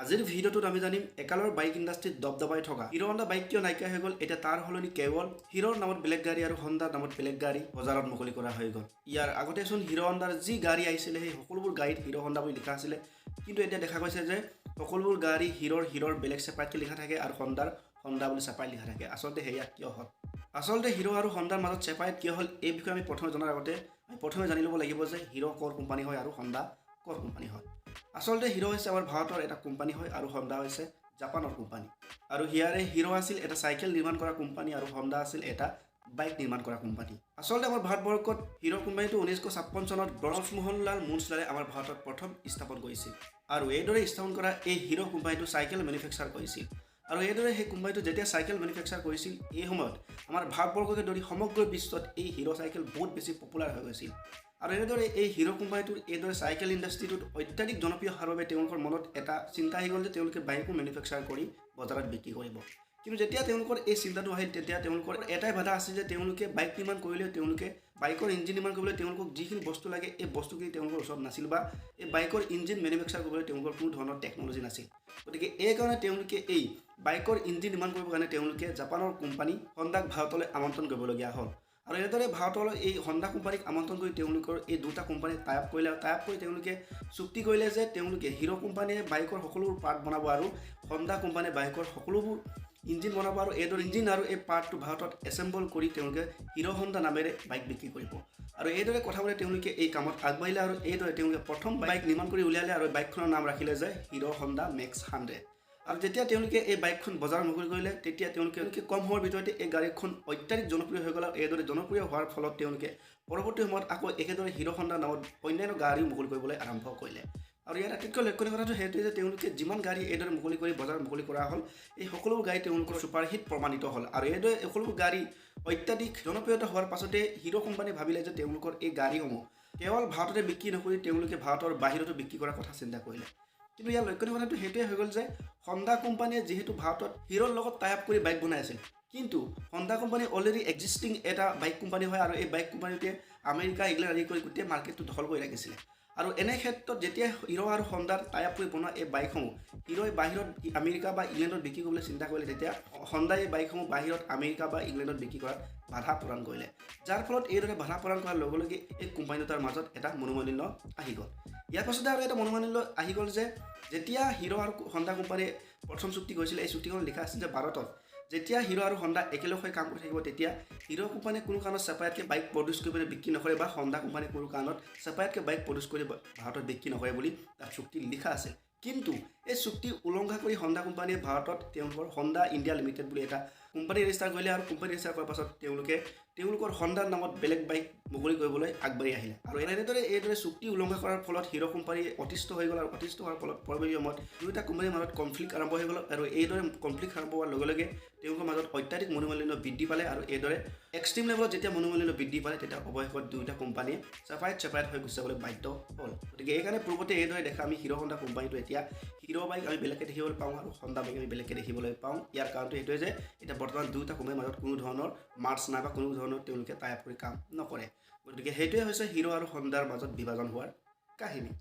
আজিৰ ভিডিঅ'টোত আমি জানিম একালৰ বাইক ইণ্ডাষ্ট্ৰীত দবদবাই থকা হিৰ' হণ্ডা বাইক কিয় নাইকিয়া হৈ গ'ল। এতিয়া তাৰ সলনি কেৱল হিৰ'ৰ নামত বেলেগ গাড়ী আৰু হণ্ডাৰ নামত বেলেগ গাড়ী বজাৰত মুকলি কৰা হৈ গ'ল। ইয়াৰ আগতেচোন হিৰ' হণ্ডাৰ যি গাড়ী আহিছিলে, সেই সকলোবোৰ গাড়ীত হিৰ' হণ্ডা বুলি লিখা আছিলে। কিন্তু এতিয়া দেখা গৈছে যে সকলোবোৰ গাড়ী হিৰ'ৰ বেলেগ ছেপাৰেটকৈ লিখা থাকে আৰু হণ্ডাৰ হণ্ডা বুলি ছেপাৰেট লিখা থাকে। আচলতে সেয়া কিয় হ'ল? আচলতে হিৰ' আৰু হণ্ডাৰ মাজত ছেপাৰেট কিয় হ'ল, এই বিষয়ে আমি প্ৰথমে জনাৰ আগতে আমি প্ৰথমে জানি ল'ব লাগিব যে হিৰ' ক'ৰ কোম্পানী হয় আৰু হণ্ডা ক'ৰ কোম্পানী হয়। আচলতে হিৰ' হৈছে আমাৰ ভাৰতৰ এটা কোম্পানী হয় আৰু হণ্ডা হৈছে জাপানৰ কোম্পানী। আৰু ইয়াৰে হিৰ' আছিল এটা চাইকেল নিৰ্মাণ কৰা কোম্পানী আৰু হণ্ডা আছিল এটা বাইক নিৰ্মাণ কৰা কোম্পানী। আচলতে আমাৰ ভাৰতবৰ্ষত হিৰ' কোম্পানীটো 1956 চনত ব্ৰজমোহনলাল মুঞ্জলালে আমাৰ ভাৰতত প্ৰথম স্থাপন কৰিছিল। আৰু এইদৰে স্থাপন কৰা এই হিৰ' কোম্পানীটো চাইকেল মেনুফেকচাৰ কৰিছিল। আৰু এইদৰে সেই কোম্পানীটো যেতিয়া চাইকেল মেনুফেকচাৰ কৰিছিল, এই সময়ত আমাৰ ভাৰতবৰ্ষকে ধৰি সমগ্ৰ বিশ্বত এই হিৰ' চাইকেল বহুত বেছি পপুলাৰ হৈ গৈছিল। আৰু এনেদৰে এই হিৰ' কোম্পানীটোৰ এইদৰে চাইকেল ইণ্ডাষ্ট্ৰিটোত অত্যাধিক জনপ্ৰিয় হোৱাৰ বাবে তেওঁলোকৰ মনত এটা চিন্তা আহি গ'ল যে তেওঁলোকে বাইকো মেনুফেকচাৰ কৰি বজাৰত বিক্ৰী কৰিব। কিন্তু যেতিয়া তেওঁলোকৰ এই চিন্তাটো আহিল, তেতিয়া তেওঁলোকৰ এটাই বাধা আছিল যে তেওঁলোকে বাইক নিৰ্মাণ কৰিলে, তেওঁলোকে বাইকৰ ইঞ্জিন নিৰ্মাণ কৰিবলৈ তেওঁলোকক যিখিনি বস্তু লাগে, এই বস্তুখিনি তেওঁলোকৰ ওচৰত নাছিল বা এই বাইকৰ ইঞ্জিন মেনুফেকচাৰ কৰিবলৈ তেওঁলোকৰ কোনো ধৰণৰ টেকন'লজি নাছিল। গতিকে এই কাৰণে তেওঁলোকে এই বাইকৰ ইঞ্জিন নিৰ্মাণ কৰিবৰ কাৰণে তেওঁলোকে জাপানৰ কোম্পানী হণ্ডাক ভাৰতলৈ আমন্ত্ৰণ কৰিবলগীয়া হ'ল। আৰু এনেদৰে ভাৰতলৈ এই হণ্ডা কোম্পানীক আমন্ত্ৰণ কৰি তেওঁলোকৰ এই দুটা কোম্পানী টাই আপ কৰিলে। আৰু টাই আপ কৰি তেওঁলোকে চুক্তি কৰিলে যে তেওঁলোকে হিৰ' কোম্পানীয়ে বাইকৰ সকলোবোৰ পাৰ্ট বনাব আৰু হণ্ডা কোম্পানীয়ে বাইকৰ সকলোবোৰ ইঞ্জিন বনাব। আৰু এইদৰে ইঞ্জিন আৰু এই পাৰ্টটো ভাৰতত এছেম্বল কৰি তেওঁলোকে হিৰ' হণ্ডা নামেৰে বাইক বিক্ৰী কৰিব। আৰু এইদৰে কথা বলে তেওঁলোকে এই কামত আগবাঢ়িলে। আৰু এইদৰে তেওঁলোকে প্ৰথম বাইক নিৰ্মাণ কৰি উলিয়ালে আৰু বাইকখনৰ নাম ৰাখিলে যে হিৰ' হণ্ডা মেক্স 100। আৰু যেতিয়া তেওঁলোকে এই বাইকখন বজাৰত মুকলি কৰিলে, তেতিয়া তেওঁলোকে কম সময়ৰ ভিতৰতে এই গাড়ীখন অত্যাধিক জনপ্ৰিয় হৈ গ'ল। আৰু এইদৰে জনপ্ৰিয় হোৱাৰ ফলত তেওঁলোকে পৰৱৰ্তী সময়ত আকৌ একেদৰে হিৰ' হণ্ডা নামত অন্যান্য গাড়ীও মুকলি কৰিবলৈ আৰম্ভ কৰিলে। আৰু ইয়াৰ আটাইতকৈ লক্ষণীয় কথাটো সেইটোৱে যে তেওঁলোকে যিমান গাড়ী এইদৰে মুকলি কৰি বজাৰত মুকলি কৰা হ'ল, এই সকলোবোৰ গাড়ী তেওঁলোকৰ ছুপাৰহিট প্ৰমাণিত হ'ল। আৰু এইদৰে সকলোবোৰ গাড়ী অত্যাধিক জনপ্ৰিয়তা হোৱাৰ পাছতে হিৰ' কোম্পানীয়ে ভাবিলে যে তেওঁলোকৰ এই গাড়ীসমূহ কেৱল ভাৰততে বিক্ৰী নকৰি তেওঁলোকে ভাৰতৰ বাহিৰতো বিক্ৰী কৰাৰ কথা চিন্তা কৰিলে। কিন্তু ইয়াৰ লক্ষণীয় কথাটো সেইটোৱে হৈ গ'ল যে হণ্ডা কোম্পানীয়ে যিহেতু ভাৰতত হিৰ'ৰ লগত টাই আপ কৰি বাইক বনাই আছিল, কিন্তু হণ্ডা কোম্পানী অলৰেডি এক্সিষ্টিং এটা বাইক কোম্পানী হয় আৰু এই বাইক কোম্পানীটোৱে আমেৰিকা, ইংলেণ্ড আদি কৰি গোটেই মাৰ্কেটটো দখল কৰি ৰাখিছিলে। আৰু এনে ক্ষেত্ৰত যেতিয়া হিৰ' আৰু হণ্ডাৰ টাই আপ কৰি বনোৱা এই বাইকসমূহ হিৰ'ই বাহিৰত আমেৰিকা বা ইংলেণ্ডত বিক্ৰী কৰিবলৈ চিন্তা কৰিলে, তেতিয়া হণ্ডাই এই বাইকসমূহ বাহিৰত আমেৰিকা বা ইংলেণ্ডত বিক্ৰী কৰাত বাধা প্ৰদান কৰিলে। যাৰ ফলত এইদৰে বাধা প্ৰদান কৰাৰ লগে লগে এই কোম্পানী দুটাৰ মাজত এটা মনোমালিন্য আহি গ'ল। ইয়াৰ পাছতে আৰু এটা মনোমালিন্য আহি গ'ল যে যেতিয়া হিৰ' আৰু হণ্ডা কোম্পানীয়ে প্ৰথম চুক্তি কৰিছিলে, এই চুক্তিখনত লিখা আছিল যে ভাৰতত যেতিয়া হিৰ' আৰু হণ্ডা একেলগ হৈ কাম কৰি থাকিব, তেতিয়া হিৰ' কোম্পানীয়ে কোনো কাৰণত ছেপাৰেটকৈ বাইক প্ৰডিউচ কৰি পেলাই বিক্ৰী নকৰে বা হণ্ডা কোম্পানীয়ে কোনো কাৰণত ছেপাৰেটকৈ বাইক প্ৰডিউচ কৰি ভাৰতত বিক্ৰী নকৰে বুলি তাত চুক্তি লিখা আছিল। কিন্তু এই চুক্তি উলংঘা কৰি হণ্ডা কোম্পানীয়ে ভাৰতত তেওঁলোকৰ হণ্ডা ইণ্ডিয়া লিমিটেড বুলি এটা কোম্পানী ৰেজিষ্টাৰ কৰিলে। আৰু কোম্পানী ৰেজিষ্টাৰ কৰাৰ পাছত তেওঁলোকে তেওঁলোকৰ হণ্ডাৰ নামত বেলেগ বাইক মুকলি কৰিবলৈ আগবাঢ়ি আহিলে। আৰু এনেদৰে এইদৰে চুক্তি উলংঘা কৰাৰ ফলত হিৰ' কোম্পানী অতিষ্ঠ হৈ গ'ল। আৰু অতিষ্ঠ হোৱাৰ ফলত পৰৱৰ্তী সময়ত দুয়োটা কোম্পানীৰ মাজত কনফ্লিক্ট আৰম্ভ হৈ গ'ল। আৰু এইদৰে কনফ্লিক্ট আৰম্ভ হোৱাৰ লগে লগে তেওঁলোকৰ মাজত অত্যাধিক মনোমালিন্য বৃদ্ধি পালে। আৰু এইদৰে এক্সট্ৰিম লেভেলত যেতিয়া মনোমালিন্য বৃদ্ধি পালে, তেতিয়া অৱশেষত দুয়োটা কোম্পানীয়ে ছেপাৰেট ছেপাৰেট হৈ গুচি যাবলৈ বাধ্য হ'ল। গতিকে এইকাৰণে পূৰ্বতে এইদৰে দেখা আমি হিৰ' হণ্ডা কোম্পানীটো এতিয়া হিৰ' বাইক আমি বেলেগকৈ দেখিবলৈ পাওঁ আৰু হণ্ডা বাইক আমি বেলেগকৈ দেখিবলৈ পাওঁ। ইয়াৰ কাৰণটো সেইটোৱে যে এতিয়া বৰ্তমান দুয়োটা কোম্পানীৰ মাজত কোনো ধৰণৰ মাৰ্চ নাই বা কোনো ধৰণৰ তেওঁলোকে টাই আপ কৰি কাম নকৰে। গতিকে সেইটোৱে হৈছে হিৰ' আৰু হণ্ডাৰ মাজত বিভাজন হোৱাৰ কাহিনী।